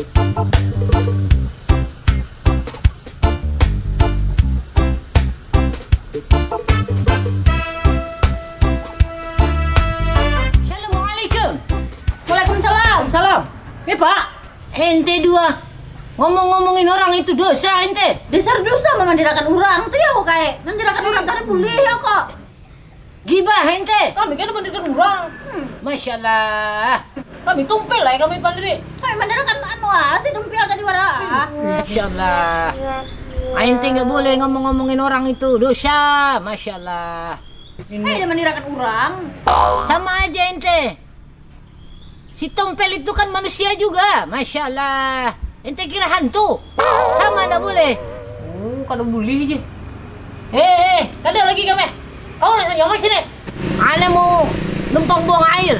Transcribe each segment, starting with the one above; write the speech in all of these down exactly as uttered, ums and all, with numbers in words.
Assalamualaikum. Waalaikumsalam. Salam. Eh, Pak, ente dua ngomong-ngomongin orang itu dosa ente. Dasar dosa memandirakan orang tu ya, kok kayak mandirakan orang kada boleh ya kok. Gibah ente. Kami kan mandirakan orang. Hmm. Masya Allah. Kami tumpil lah ya, kami pandiri. Kami mandirakan anu ah, si tumpil tadi wara. Masya Allah. Ente nggak boleh ngomong-ngomongin orang itu, dosa. Masya Allah. Ini. Hai, ada mandirakan orang. Sama aja ente. Si Tompel itu kan manusia juga, masya Allah. Ente kira hantu? Sama ndak boleh. Oh, kada boleh je. Eh, eh, kada lagi kami. Kau nak nyaman sini. Ana mau numpang buang air.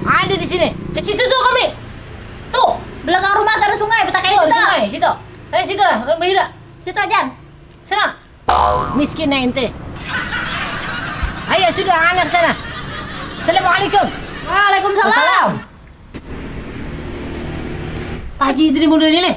Ada di sini. Ke situ tuh kami. Tuh. Belakang rumah ada sungai, betak kayak situ. Sungai, situ. Eh, situ lah, orang bahira. Situ aja. Sana. Miskin ya ente. Ayo sudah, anak sana. Assalamualaikum. Waalaikumsalam. Salam. Pak Haji itu di modelnya nih.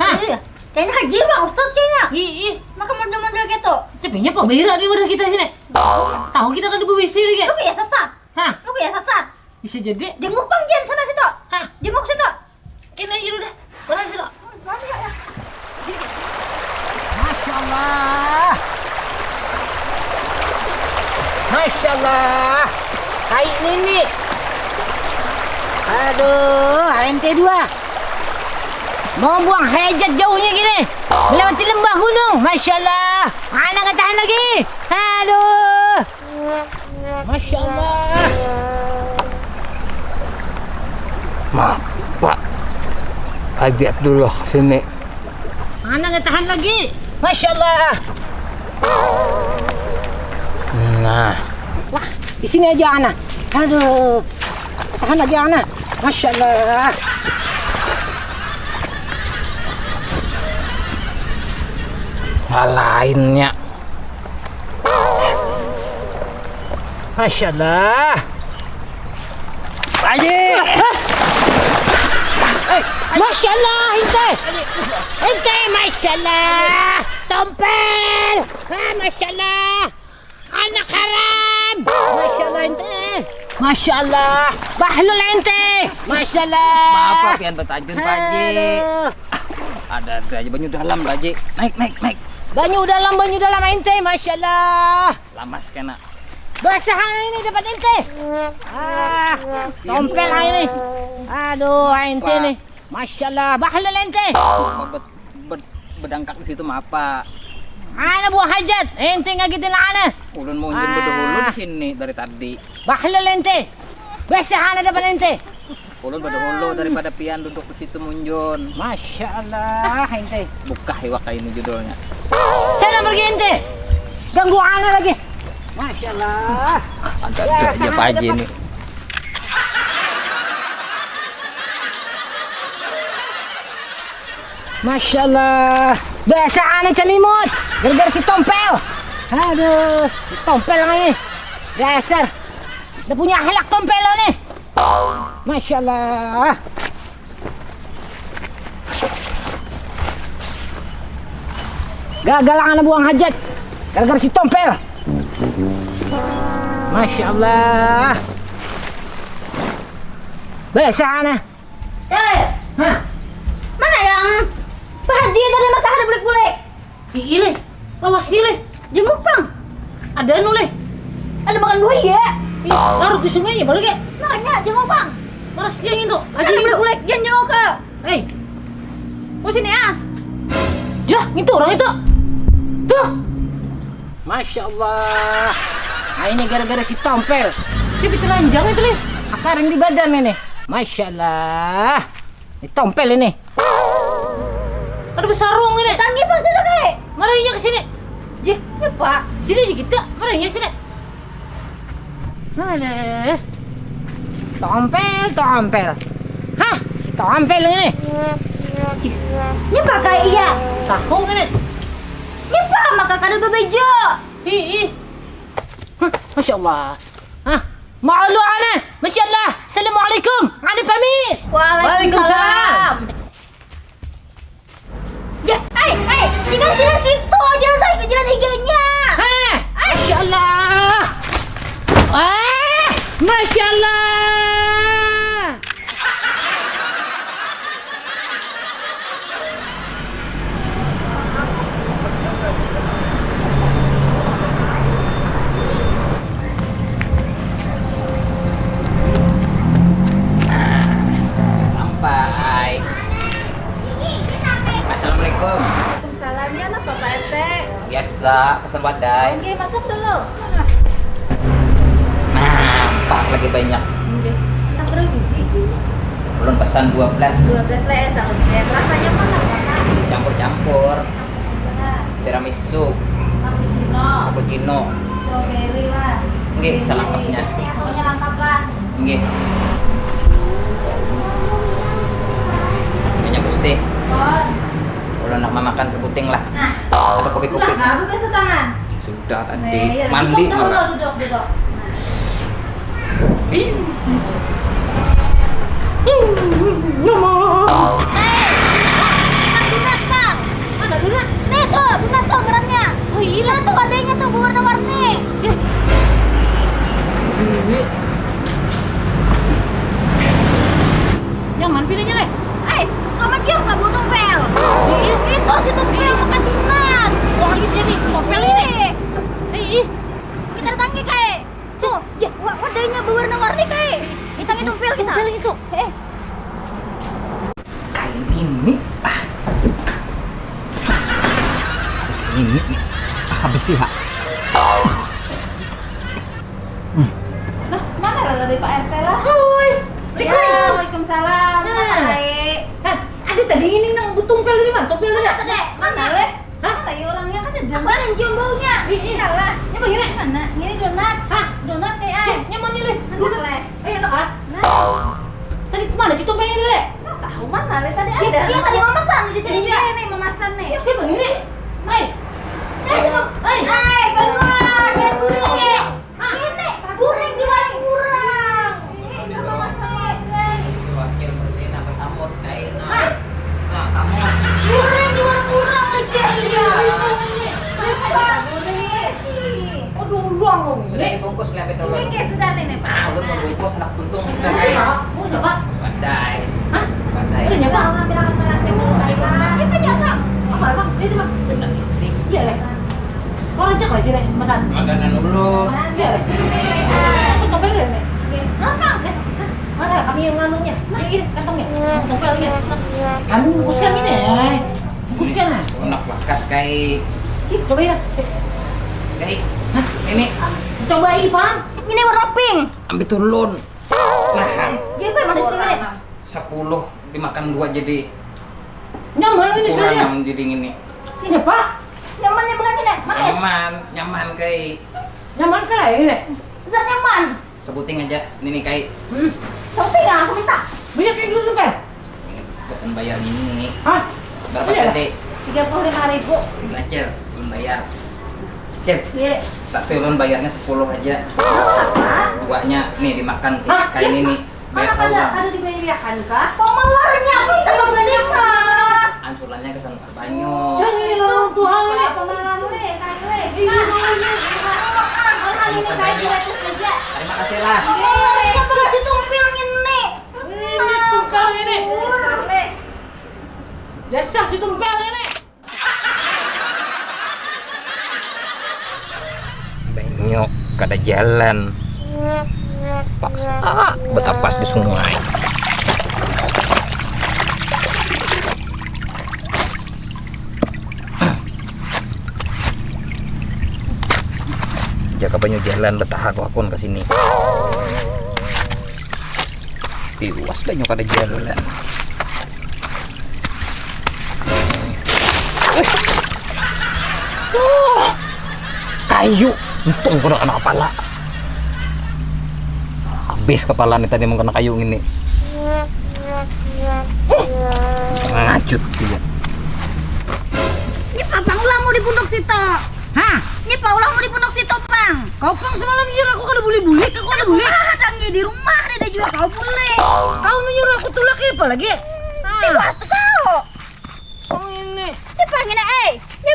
Hah? Iya. Kayaknya Haji Bang Ustaz kayaknya. Ih, ih. Maka model-model gitu. Tapi nya Pak Bira di wadah kita sini. Tahu kita kan di B B C lagi. Lu kayak sesat. Hah? Lu kayak sesat. Bisa jadi. Jenguk Bang Jen sana situ. Hah? Jenguk situ. Kena aja udah. Mana sih, Kak? Masya Allah. Masya Allah. Kayak ini nih. Aduh, ente dua. Mau buang hajat jauhnya gini. Melewati lembah gunung. Masya Allah. Anak nggak tahan lagi. Aduh. Masya Allah. Maaf, Pak. Ajak dulu ke sini. Ana nggak tahan lagi. Masya Allah. Nah. Wah, di sini aja Ana. Aduh. Tahan lagi Ana. Masya Allah. Hal lainnya. Masya Allah. Aji. Masya Allah, ente. Ente, Masya Allah. Tompel. Ah, Masya Allah. Anak haram. Masya Allah, ente. Masya Allah. Bahlul, ente. Masya Allah. Maaf, Pak, pian betajun, Pak Haji. Aduh. Ada, ada aja banyu dalam, Pak Haji. Naik, naik, naik. Banyu dalam, banyu dalam, ente. Masya Allah. Lamas kena. Basah ini dapat ente. Ah, tompel ini. Aduh, ente nih. Masya Allah, bahlul ente. Bed, bed, bedangkak di situ mapa? Ana buang hajat, ente ngagitin ana. Ulun mau izin bedahulu di sini dari tadi. Bahlul ente. Basah ana dapat ente. Ulun badahulu daripada pian duduk di situ munjun. Masya Allah, ente. Bukah iwak ini judulnya. Salam pergi ente. Ganggu ana lagi. Masya Allah. Ada aja Pak Haji ini. Masya Allah. Dasar ana calimut. Gara-gara si Tompel. Aduh, si Tompel ini. Dasar. Dah punya akhlak Tompel lo nih. Masya Allah. Gagal ana buang hajat. Gara-gara si Tompel. Masya Allah. Basah ana. Eh, hah? Mana yang Pak Haji tadi mata ada bulik-bulik? Ih, leh. Lawas nih, leh. Jenguk, Bang. Ada anu, leh. Ada makan buah, ya? Ih, larut di sungai, ya, balik, ya. Makanya, jenguk, Bang. Lawas dia gitu. Ada bulik-bulik, jangan jenguk ke. Hei. Oh, sini, ah. Jah, itu orang itu. Tuh. Masya Allah. Nah, ini gara-gara si Tompel. Dia telanjang itu, leh. Akaran di badan ini. Masya Allah. Ini Tompel ini. Ada besarung ini. Tangi, Pak, sudah, Kak. Marahnya ke sini. Jih, ya, Pak. Sini aja kita. Marahnya sini. Aduh. Tompel, Tompel. Hah, si Tompel ini. Ini pakai iya. Tahu ini. Ini, Pak, maka kada bebejo. Ih, ih. Hah, Masya Allah. Hah, malu aneh. Masya Allah. Assalamualaikum. Ada pamit. Waalaikumsalam. Waalaikumsalam. Jalan, jalan situ, jalan sakit, jalan higanya. Hah? Masya Allah. Ah, Masya Allah. Sampai. Assalamualaikum. Waalaikumsalam. Ya, napa, Pak R T? Biasa, pesan wadai. Oke, masuk dulu. Nah, pas lagi banyak. Oke. Nah, berapa biji sih? Belum pesan dua belas. Dua belas lah ya, sama sedikit. Rasanya apa, Kak? Campur-campur. Apa? Tiramisu. Cappuccino. Cappuccino. Strawberry lah. Nggih, salangkapnya. Pokoknya lengkap lah. Nggih. Banyak Gusti. Pon. Ulun nak mamakan sebuting lah. Nah. Atau kopi-kopi. Sudah, Kak? Basuh tangan? Sudah tadi. Eh, iya, mandi duduk dulu, malah. Duduk, duduk. Nah. Ih. Hei, Kang, Kang. Mana Duna? Nih tuh, Duna tuh geramnya. Oh iya. Nah, tuh wadahnya tuh berwarna-warni. Ini. Nyaman pilihnya, Leh. Eh, kamu cium gak bau tumpel? Iya. Itu si tumpel makan Duna. Wah, iya nih, tumpel ini. Ih. Eh, ih. Kita datangi, Kai. Tuh, ya, wa-, wadahnya berwarna-warni, Kai. Kita ngitung pil kita. Pil itu. Eh. Kayak ini. Ah. Kayak ini. Ah, habis sih, ha. Hmm. Nah, mana lah tadi Pak R T lah? Hui. Ya, assalamualaikum. Waalaikumsalam. Nah. Apa, Kai? Hah, ada tadi ini nang butung pel ini mana? Tuh pel tadi. Mana, Dek? Mana, Leh? Hah? Mana ya orangnya kan ada. Aku ada cium baunya. Ih, ih. Salah. Ini apa gini? Mana? Ini donat. Hah? Donat kayak ai. Nyaman nih, Leh. Enak, Leh. Eh, enak, ah? Nah. Tadi kemana si tumpengnya, Leh? Nggak tahu mana, Leh. Tadi ada. Dia tadi mamasan di sini juga. Ini mamasan nih. Siapa ini? Hai. Eh, siapa? Hai. Hai, bangun, jangan guring. Ini guring di warung urang. Ini mamasan. Wakil presiden apa samut kayak nah. Nah, kamu. Guring di warung urang aja ya. Besar nih. Aduh, luang loh. Sudah dibungkus lah, betul. Oke, sudah nih, nih, Pak. Ah, udah mau bungkus, anak tuntung. Mau siapa? Mau siapa? Badai. Hah? Badai. Udah nyapa? Mau ngambil apa, Pak? Saya mau ngambil apa? Apa, Bang? Dia itu, Bang. Udah isi. Iya, Leh. Kau rancak lah sini, pesan. Makanan dulu. Iya, Leh. Kau topel ya, Leh? Oke. Gampang. Mana kami yang nganunya? Ini, ini kantongnya. Topelnya. Anu, bungkuskan ini, eh. Bungkuskan, ah. Anak bakas, Kai. Ih, coba ya. Kai. Hah? Ini. Coba ini, Bang. Ini warna pink. Ambil turun. Nah, dia apa yang ada di pink ini? Sepuluh dimakan dua jadi nyaman ini kurang sebenarnya. Yang jadi ini. Ini apa? Nyamannya bukan ini, manis. Nyaman, nyaman, Kai. Nyaman, Kai, ini. Besar nyaman. Sebuting aja, ini nih, Kai. Hmm. Sebuting ya, aku minta. Banyak yang dulu, Kai. Pesan bayar ini. Hah? Berapa tadi? Tiga puluh lima ribu. Ini aja, belum bayar. Cil, iya, Dek. Tapi ulun bayarnya sepuluh aja. Apa? Duanya nih dimakan, Kai, ini nih. Bayar saurang. Ada dibayarkan kah? Pemelarnya apa itu sebenarnya, Kak? Ansulannya ke sana. Banyu. Jangan ini orang tua ini. Apa malam nih, Kak, nih? Iya, malam nih. Makan, makan ini, Kak, gratis aja. Terima kasih lah. Iya, iya, iya. Apa si tumpil ini? Ini tumpil ini. Jasa si tumpil ini. Banyu kada jalan. Paksa betapas di sungai. Jaka banyu jalan, betahak hakun ka sini. Tiwas banyu kada jalan. Eh. Oh. Kayu, untung kada kena kepala. Habis kepala nih tadi mengkena kayu ini. Huh. Ngacut dia. Ini apa ulahmu di pondok situ? Hah? Ini apa ulahmu di pondok situ, Pang? Kau, Pang, semalam nyuruh aku kada bulik-bulik, aku kada bulik. Ah, datang di rumah, ada juga kau bulik. Kau menyuruh aku tulak, apa lagi? Ah. Tiwas kau. Kau ini. Siapa ini, eh? Ini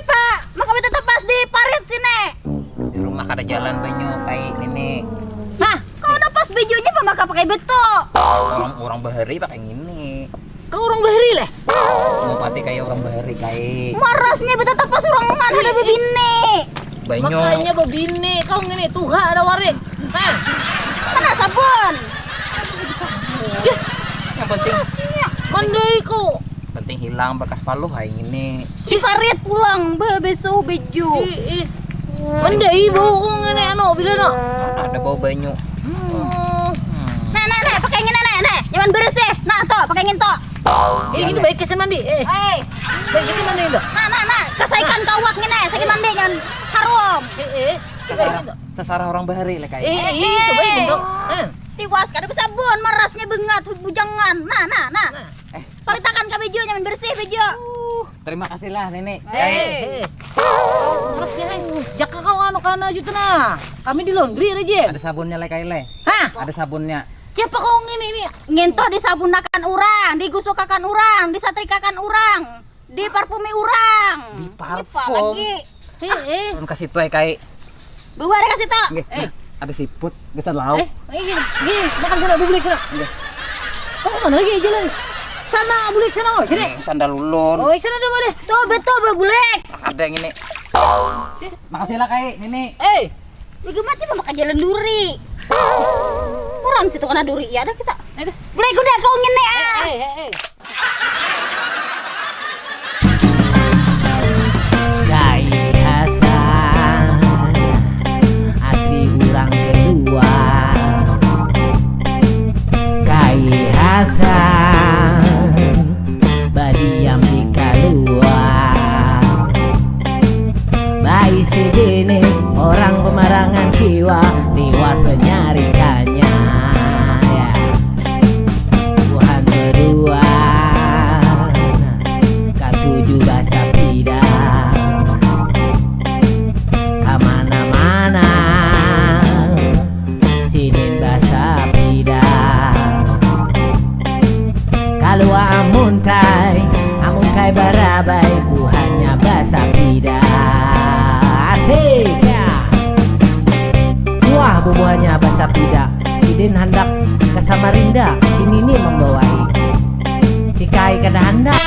Kayak betul. Orang orang bahari pakai ngini. Kau orang bahari lah. Mau pati kayak orang bahari kayak Marasnya betul pas orang ngan ada bebini. Banyu. Makanya bebini kau ngini tuha ada warik. Hah? Kena sabun. Yang penting Mandai kau. Penting hilang bekas paluh kayak ngini. Ciparit pulang be beso beju. Ih, ih. Mandai bau kau ngini anu bila no. Mana ada bau banyu. Hmm. Nah nah nah pakai ngini nah nah nyaman bersih. Nah toh pakai ngini toh. Eh, ini baik kesan mandi. Eh, Hei, baik kesan mandi itu. nah nah nah kasaikan kawak ngini saya mandi nyaman harum. Eh, eh. Sesarah, sesarah orang bahari lah Eh, kayak. eh, itu baik itu. Eh. Tiwas kada bersabun marasnya bengat bujangan. Nah nah nah. Paritakan ke beju nyaman bersih beju. Terima kasih lah nenek. Eh, eh. Terusnya, eh. Jaka kau anu kana aja tuh nah. Kami di laundry aja. Ada sabunnya lah kayak le. Hah? Ada sabunnya. Siapa kau ngini ini? Ngintoh disabunakan orang, digusukakan orang, disatrikakan orang, diparfumi orang. Diparfum. Apa lagi? Eh, eh. Turun ke situ ya kayak. Bawa ada kasih toh. Nggih, nah, ada siput, gesan lauk. Eh, eh, gini, gini, makan sana, bulik sana. Kau kemana lagi jalan? Sana, bulik sana, oh, sini. Eh, sandal ulun. Oh, sana ada mana? Tuh betul babulik. Ada yang ini. Makasih lah kayak ini. Eh, Bagaimana sih memakai jalan duri? Orang situ kena duri ya ada kita. Boleh kuda kau ngene ah. eh, eh, eh. Kai Hasan asli urang keluar. Kai Hasan badiam di kaluar. Baisi bini orang pemarangan kiwa liwat penyarikannya. Ya. Tuhan berdua katuju basapida kamana-mana sidin basapida kalua amuntai amunkai barabai buhannya basapida asik ya. Wah bubuhannya basapida sidin handak ke Samarinda si Nini membawai si Kai kada handak.